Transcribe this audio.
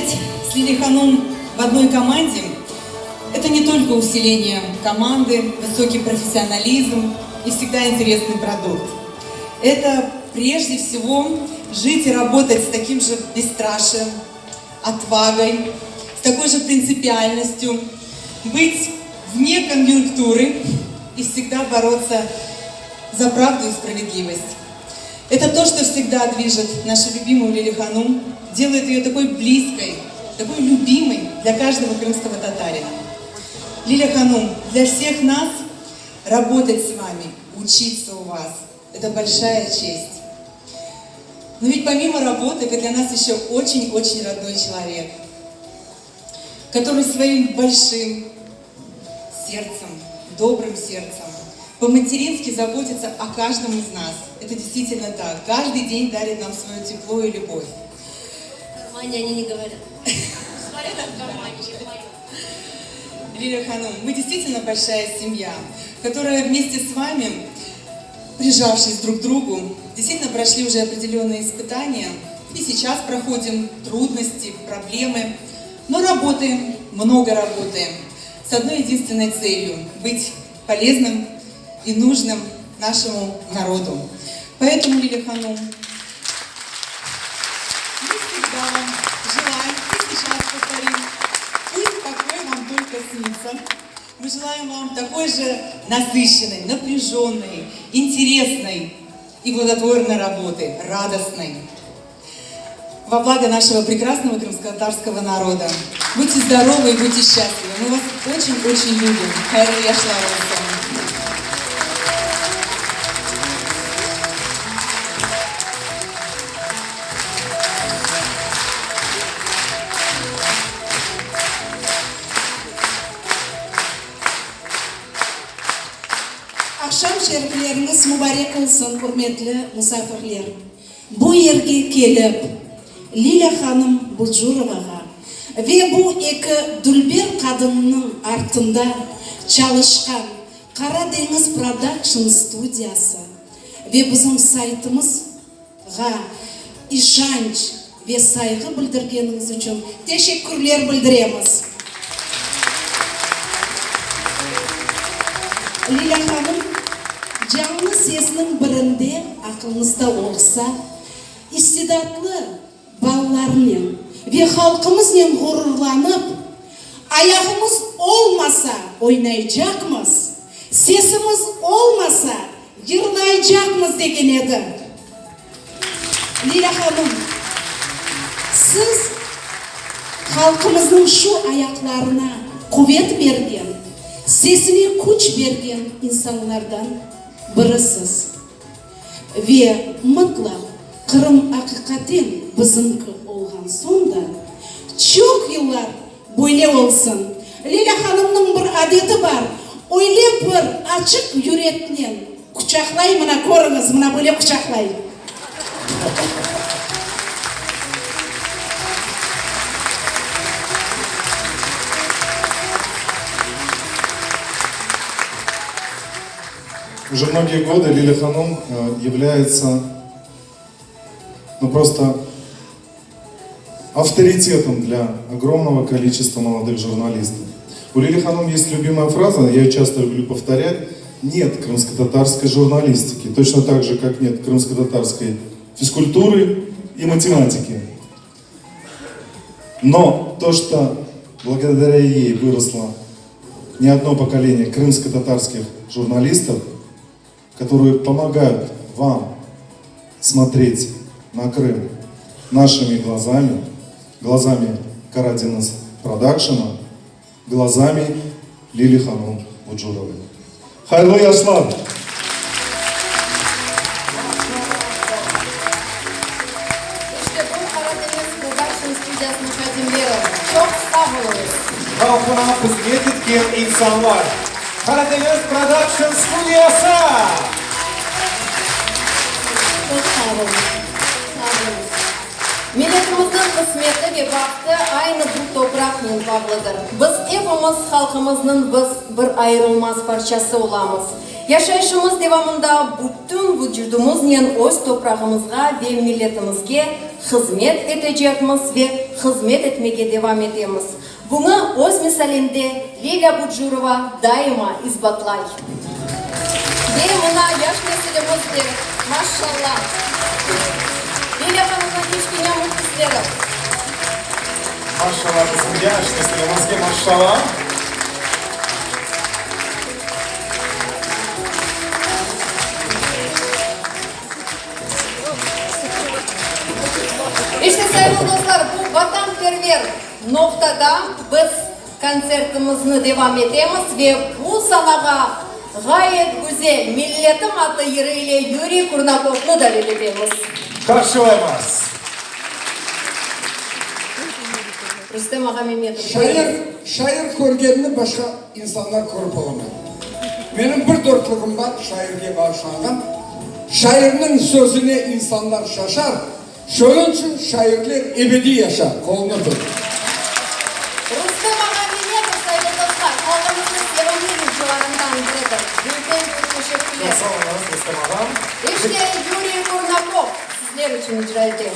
Работать с Лилией Ханум в одной команде – это не только усиление команды, высокий профессионализм и всегда интересный продукт. Это прежде всего жить и работать с таким же бесстрашием, отвагой, с такой же принципиальностью, быть вне конъюнктуры и всегда бороться за правду и справедливость. Это то, что всегда движет нашу любимую Лили Ханум, делает ее такой близкой, такой любимой для каждого крымского татарина. Лиля Ханум, для всех нас работать с вами, учиться у вас – это большая честь. Но ведь помимо работы вы для нас еще очень-очень родной человек, который своим большим сердцем, добрым сердцем, по-матерински заботится о каждом из нас. Это действительно так. Каждый день дарит нам свое тепло и любовь. В кармане они не говорят. Говорят в кармане, не в моем. Лилия Ханум, мы действительно большая семья, которая вместе с вами, прижавшись друг к другу, действительно прошли уже определенные испытания. И сейчас проходим трудности, проблемы, но работаем, много работаем. С одной единственной целью – быть полезным и нужным нашему народу. Поэтому, Лилия Ханум, мы всегда вам желаем, и сейчас повторим, пусть покой вам только снится. Мы желаем вам такой же насыщенной, напряженной, интересной и плодотворной работы, радостной. Во благо нашего прекрасного крымско-татарского народа. Будьте здоровы и будьте счастливы. Мы вас очень-очень любим. Hayırlı yaşlar olsun. Aqşam şerifleriñiz mubarek olsun, ürmetli musafirler! Bu yerge kelip, Lilâ hanım Bucurovağa ve bu eki dülber qadınnıñ artında çalışqan Qara deñiz prodakşn studiyası ve bizim saytımızğa işanç ve sayğı bildirgeniñiz içün teşekkürler bildiremiz. Lilâ hanım, canlı sesniñ birinde aqlıñızda olsa, istidatlı balalarınen ve halqımıznen ğururlanıp, ayağımız olmasa, oynaycaqmız, sesimiz olmasa, yırlaycaqmız degen edi. Lilâ hanım, siz halqımıznıñ şu ayaqlarına quvet bergen, sesine küç bergen insanlardan birisiz. Ve mıtlaq Qırım aqiqaten bizimki olğan soñ da, çoq yıllar böyle olsun. Lilâ hanımnıñ bir adeti bar, öyle bir açıq yüreknen quçaqlay, mına körüñiz, mına böyle quçaqlay. Уже многие годы Лиля Ханум является, ну, просто авторитетом для огромного количества молодых журналистов. У Лили Ханум есть любимая фраза, я ее часто люблю повторять, нет крымско-татарской журналистики, точно так же, как нет крымско-татарской физкультуры и математики. Но то, что благодаря ей выросло не одно поколение крымско-татарских журналистов, которые помогают вам смотреть на Крым нашими глазами, глазами Карадинас Продакшена, глазами Лили Ханум Буджуровой. Hayırlı yaşlar! İşte bu Qaradeñiz Production studiyasınıñ hadimleri. Çoq sağ oluñız! Halqına hızmet etken insanlar. Qaradeñiz Production studiyası! Çoq sağ oluñız! Sağ oluñız! Milletimizniñ qısmeti ve bahtı aynı bu topraqnen bağlıdır. Biz epimiz halqımıznıñ biz bir ayırılmaz parçası olamız. Yaşayışımız devamında bütün vucudımıznen öz toprağımızğa ve milletimizge hızmet etecekmiz ve hızmet etmege devam etemiz. Bunı öz misalinde Lilâ Bucurova daima isbatlay. Ve mına yaş nesilimiz de, maşşalla, Lilâ hanımnıñ kiçkene mühlisleri. Maşşalla bizim yaş nesilimizge, maşşalla. İşte, sayğılı dostlar, bu vatanperver noqtada biz kontsertimizni devam etemiz ve bu sanağa ğayet güzel Milletim adlı yırı ile Yuriy Kurnakovnı davet etemiz. Qarşılaymız. Rustem ağa Memetov, Şair, buyurıñız. şair körgenini başqa insanlar körip olamay. Menim bir dörtlügim bar, şairge bağışlanğan. Şairniñ sözüne insanlar şaşar, şunıñ içün şairler ebediy yaşar. Qolunı öpem. Rustem ağa Memetov, sayğılı dostlar, halqımıznıñ sevimli yırcılarından biridir. Büyükten-büyük teşekkürler. Çoq sağ oluñız, Rustem ağam. İşte, Yuriy Kurnakov sizler içün icra ete.